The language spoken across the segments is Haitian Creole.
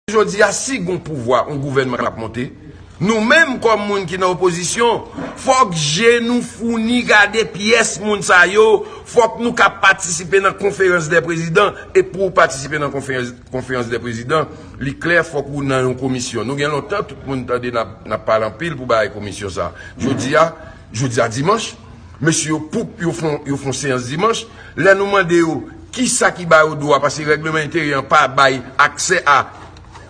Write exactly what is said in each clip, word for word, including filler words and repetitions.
jodi a, si gon pouvwa, yon gouvènman k ap monte, nou menm kòm moun ki nan opozisyon, fòk je nou founi gade pyès moun sa yo, fòk nou ka patisipe nan konferans dè prezidan, e pou w patisipe nan konferans, konferans dè prezidan, li klè, fòk ou nan yon komisyon. Nou gen lontan, tout moun tande n ap, n ap pale anpil pou bagay komisyon sa. Jodi a, jodi a dimanch, mesye yo poup, yo fon, yo fon seyans dimanch. Lè nou mande yo, kisa ki ba yo dwa, paske règleman enteryè an pa bay aksè a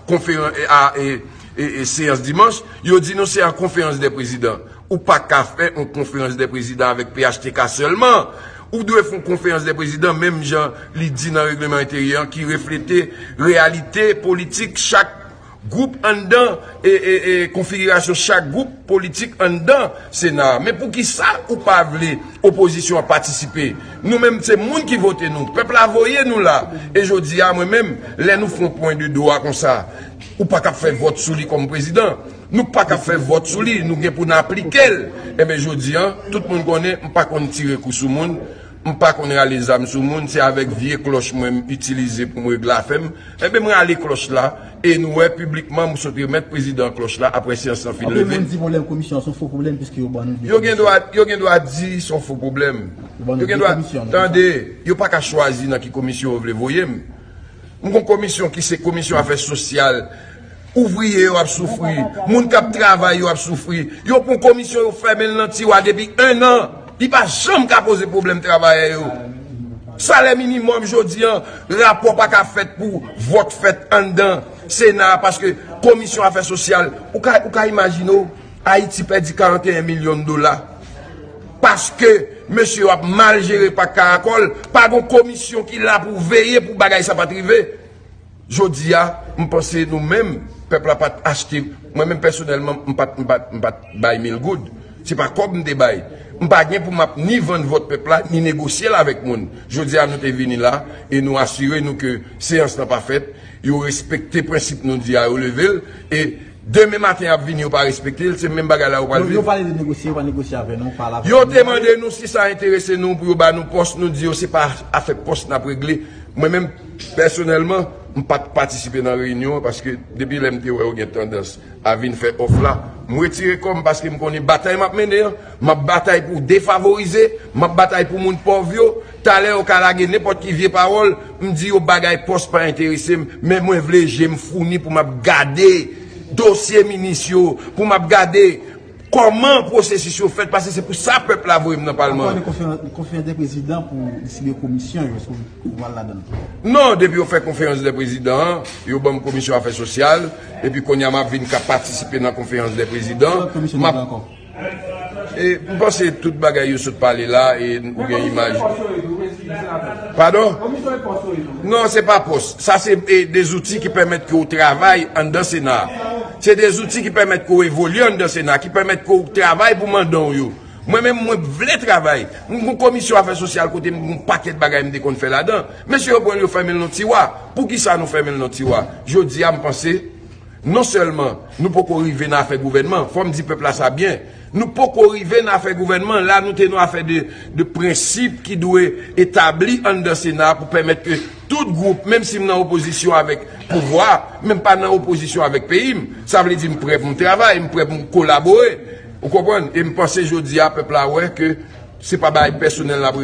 konferan-, a, e, e, e, seyans dimanch, yo di nou se an konferans dè prezidan. Ou pa ka fè yon konferans dè prezidan avèk P H T K sèlman. Ou dwe fè yon konferans dè prezidan, menm jan li di nan règleman enteryè an, ki reflete reyalite politik chak gwoup anndan, e, e, e, konfigirasyon chak gwoup politik anndan Sena a. Men poukisa ou pa vle opozisyon an patisipe? Nou menm, se moun ki vote nou. Pèp la voye nou la. E jodi a, mwen menm, lè nou fè yon pwen de dwa konsa, ou pa ka fè vòt sou li kòm prezidan. Nou pa ka fè vòt sou li. Nou gen pou n aplike l. Enben, jodi a, tout moun konnen, m pa konn tire kou sou moun. M pa konn rale zam sou moun, se avèk vye klòch mwen m itilize pou m regle afè m. Enben, m rale klòch la, e nou wè piblikman m sot remèt prezidan klòch la apre seyans lan fin leve. Anpil moun di pwoblèm komisyon an se yon fo pwoblèm, piske yo ban nou de komisyon. Yo gen dwa, yo gen dwa di se yon fo pwoblèm. Yo ban nou de komisyon, nou konsa. Yo gen dwa, tande, yo pa ka chwazi nan ki komisyon yo vle voye m. M gon komisyon ki se komisyon afè sosyal. Ouvriye yo ap soufri. Moun k ap travay yo ap soufri. Yo pran komisyon, yo fèmen l nan tiwa depi en an. Li pa janm ka poze pwoblèm travayè yo. Salè minimòm jodi a, rapò pa ka fèt pou vòt fèt anndan Sena a paske komisyon afè sosyal, ou ka, ou ka imajine w, Ayiti pèdi karanteyen milyon dola. Paske mesye yo ap mal jere pak Karakòl, pa gon komisyon ki la pou veye pou bagay sa pa t rive. Jodi a, m panse nou menm, pèp la pa t achte, mwen menm pèsonèlman, m pa t, m pa t, m pa t bay mil goud. Se pa kòb m te bay. M pa gen pou m ap ni vann vòt pèp la, ni negosye l avèk moun. Jodi a, nou te vini la, e nou asire nou ke seyans lan pa fèt, yo respekte prensip nou di a, yo leve l, e demen maten y ap vini, yo pa respekte l, se menm bagay la yo pral viv. Yo, yo pale de negosye, yo pa negosye avè nou, pale avè nou. Yo te mande nou si sa enterese nou pou yo ba nou pòs, nou di yo se pa afè pòs n ap regle. Mwen menm, pèsonèlman, m pa t patisipe nan reyinyon an, paske depi lè m te wè yo gen tandans a vin fè òf la, m retire kò m paske m konnen batay m ap mennen an, m ap batay pou defavorize, m ap batay pou moun pòv yo. Talè yo ka lage nenpòt ki vye pawòl, m di yo bagay pòs pa enterese m, men mwen vle je m founi pou m ap gade dosye minis yo, pou m ap gade kòman pwosesis yo fèt, paske se pou sa pèp la voye m nan palman an. Ankò de konferans, konferans de prezidan pou distribiye komisyon yo, èske w pral ladan l? Non, depi yo fè konferans de prezidan an, yo ban m komisyon afè sosyal, epi kounye a m ap vin ka patisipe nan konferans de prezidan. Ki lòt komisyon nou gen ankò? E, m panse tout bagay yo sot pale la, e ou gen imaj. Padon? Non, se pa pòs. Sa se, e, de zouti ki pèmèt ke w travay anndan Sena a. Se de zouti ki pèmèt ke w evolye anndan Sena a, ki pèmèt ke w travay pou mandan w yo. Mwen menm, mwen vle travay. M gon komisyon afè sosyal kote m gon pakèt bagay m te konn fè ladan. Mesye yo pran l, yo fèmen l nan tiwa. Poukisa nou fèmen l nan tiwa? Jodi a, m panse, non sèlman nou poko rive nan afè gouvènman, fò m di pèp la sa byen. Nou poko rive nan afè gouvènman, la nou te nan afè de, de prensip ki dwe etabli anndan Sena a pou pèmèt ke tout gwoup, menm si m nan opozisyon avèk pouvwa, men m pa nan opozisyon avèk peyi m. Sa vle di m prè pou m travay, m prè pou m kolabore. Ou konprann? E m panse jodi a pèp la wè ke se pa bagay pèsonèl n ap